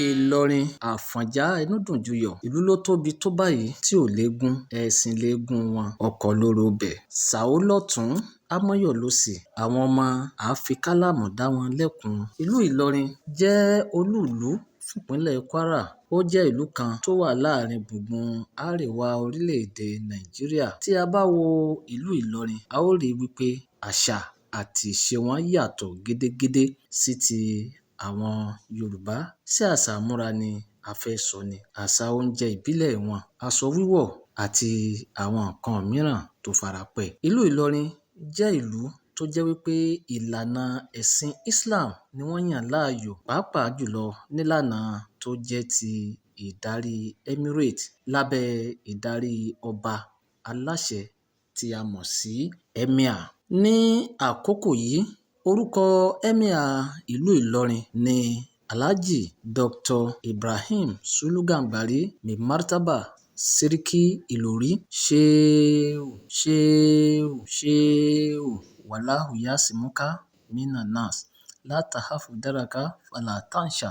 Ìlọrin Àfọ̀njá Ẹnudùnjúyọ̀, ìlú ló tóbi tó báyìí tí ò léegun, ẹ̀sìn lẹ́ẹ̀gùn wọn, ọkọ̀ ló rọbẹ̀, Ṣàó lọ́tùn-ún, Ámọ́yọ̀ lósì, àwọn ọmọ àáfi-kálámù dá wọn lẹ́kun. Ìlú Ìlọrin jẹ́ olúùlú fúnpínlẹ̀ Kwara. Ó jẹ́ ìlú kan tó wà láàrin gbùngbùn àríwá orílẹ̀-èdè Nàìjíríà. Tí a bá wo ìlú Ìlọrin, a ó rí i wípé àṣà àti ìṣe wọn yàtọ̀ gédégédé sí ti àwọn Yorùbá. Ṣé àṣà ìmúra ni a fẹ́ sọ ni, àṣà oúnjẹ ìbílẹ̀ wọn, aṣọ wíwọ̀ àti àwọn nǹkan mìíràn tó farapẹ́. Ìlú Ìlọrin jẹ́ ìlú tó jẹ́ wípé ìlànà ẹ̀sìn Islam ni wọ́n yàn láàyò, pàápàá jùlọ nílànà tó jẹ́ ti ìdarí Emirate lábẹ́ ìdarí ọba aláṣẹ tí a mọ̀ sí Emir. Ní àkókò yìí, orúkọ Emir ìlú Ìlọrin ni Alhaji Dr. Ibrahim Sulu Gambari Mai Martaba Seriki Ìlọrí. Ṣéhù, Ṣéhù, Ṣéhù, Wallahu yasimuka minanas, la takhafu daraka wala tansha,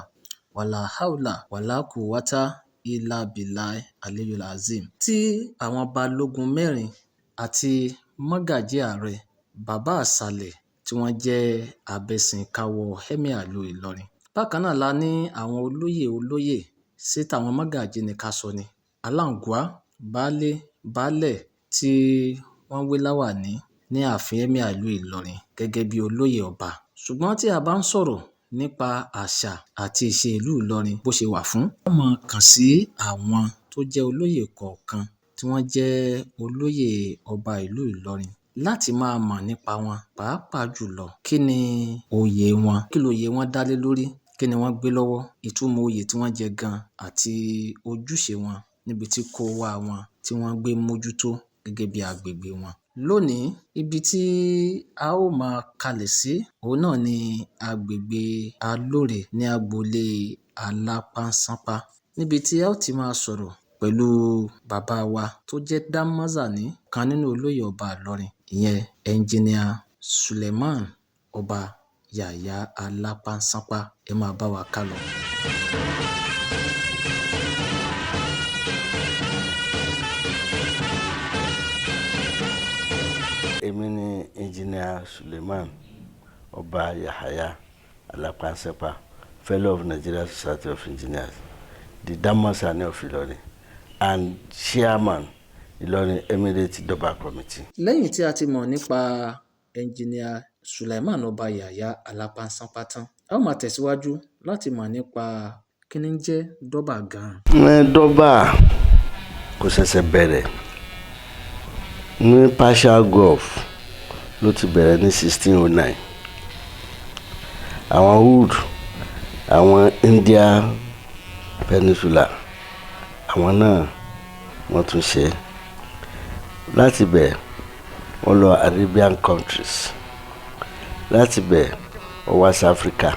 wala hawla wala quwwata illa billahi aliyyil azeem. Tí àwọn balógun mẹ́rin àti mọ́gàjí ààrẹ bàbá ìsàlẹ̀ tí wọ́n jẹ́ abẹ̀sìnkáwọ́ Emir ìlú Ìlọrin. Bákan náà la ní àwọn olóyè olóyè, ṣé tàwọn mọ́gàjí ni ká sọ ni, Aláǹgùá, baálé, baálẹ̀ tí wọ́n wé láwàní ní ààfin Emir ìlú Ìlọrin gẹ́gẹ́ bí olóyè ọba. Ṣùgbọ́n tí a bá ń sọ̀rọ̀ nípa àṣà àti ìṣe ìlú Ìlọrin bó ṣe wà fún, wọ́n máa kàn sí àwọn tó jẹ́ olóyè kọ̀ọ̀kan tí wọ́n jẹ́ olóyè ọba ìlú Ìlọrin láti máa mọ̀ nípa wọn, pàápàá jùlọ kí ni oyè wọn, kí lóyè wọn dá lé lórí, kí ni wọ́n gbé lọ́wọ́, ìtumọ̀ oyè tí wọ́n jẹ gan àti ojúṣe wọn níbi tí kó wá wọn tí wọ́n gbé mójútó gẹ́gẹ́ bí agbègbè wọn. Lónìí, ibi tí a ó máa kalẹ̀ sí, òun náà ni agbègbè Alóre ní agboolé Alápánṣánpá, níbi tí a ó ti máa sọ̀rọ̀ pẹ̀lú bàbá wa tó jẹ́ Dánmọ́sàní, kan nínú olóyè ọba Ìlọrin, ìyẹn Ẹnjiníà Suleiman Ọba Yàyà Alápánṣánpá. Ẹ máa bá wa kálọ. Èmi ni Engineer Suleiman Ọba Yahaya Alapansepa, Fellow of Nigeria Society of Engineers, the Danmasani of Ilorin, and Chairman Ilorin Emirate Durbar Committee. Lẹ́yìn tí a ti mọ̀ nípa Ẹnjiníà Suleiman Ọba Yàyà Alápánṣánpá tán, a ó máa tẹ̀síwájú láti mọ̀ nípa kí ni ń jẹ́ dọ́bà gan-an. Ní dọ́bà kò ṣẹ̀ṣẹ̀ bẹ̀rẹ̀ ní Persian Gulf ló ti bẹ̀rẹ̀ ní 1609. Àwọn Oud, àwọn India Peninsula, àwọn náà wọ́n tún ṣe. Láti bẹ̀ wọ́n lọ Arabian countries. Láti bẹ̀ wọ́n wá sí Africa.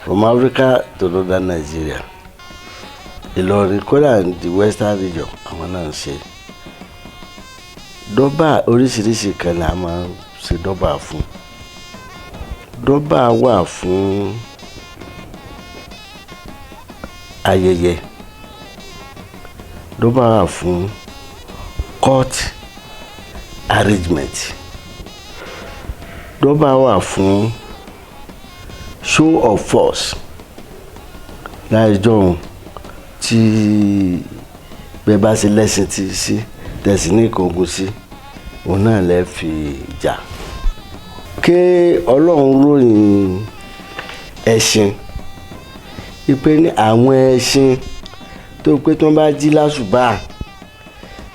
From Africa to northern Nigeria. Ìlọrin kódà the western region àwọn náà ń ṣe. Dọ́bà oríṣiríṣi kan ni a máa ń ṣe dọ́bà fún. Dọ́bà wà fún ayẹyẹ. Dọ́bà wà fún court arrangement. Dọ́bà wà fún show of force. Láyé ìjọ̀hún tí bẹ́ẹ̀ bá ṣe lẹ́sìn tí sí tẹ̀sí ní nǹkan ogun sí, òun náà lè fi jà. Ké Ọlọ́run ròyìn ẹṣin, wípé ní àwọn ẹṣin tó pé tí wọ́n bá jí lásùbà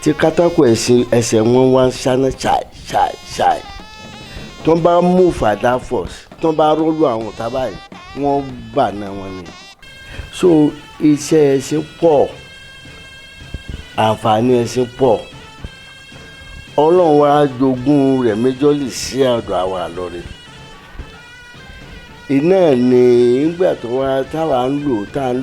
tí kátákó ẹṣin ẹsẹ̀ wọn wá ń ṣáná ṣàì ṣàì ṣàì, tí wọ́n bá move at that force, tí wọ́n bá rọ́lù àwọn ọ̀tá báyìí, wọ́n bà náà wọn ni. So iṣẹ́ ẹṣin pọ̀, àǹfààní ẹṣin pọ̀. Ọlọ́run wá jogún rẹ̀ méjọ́lì sí ọ̀dọ̀ àwa Ìlọrin. Iná ni nígbà tó wá táwa ń lò tá ń